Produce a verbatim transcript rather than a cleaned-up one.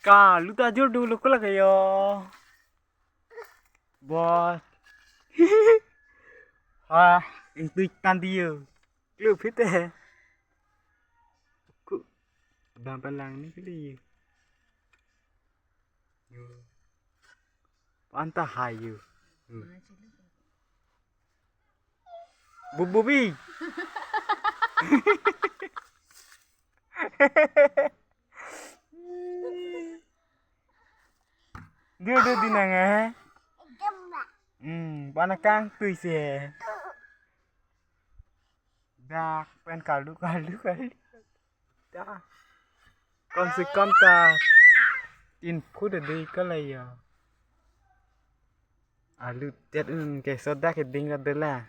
Ka luta jur du lukula kayo. Bos. Ha, ingtui tan diyo. Klu phite. Ku. Bang palang ni kali. Yo. Anta hayu. Hmm. Bububi. Dia dia dinang eh. Hmm, panakang tu isi eh. Dak pen kalu kalu kalu. Dah. Kom se kom ta tin phut adi kalai ya. Alu tet un ke soda ke ding ka dela.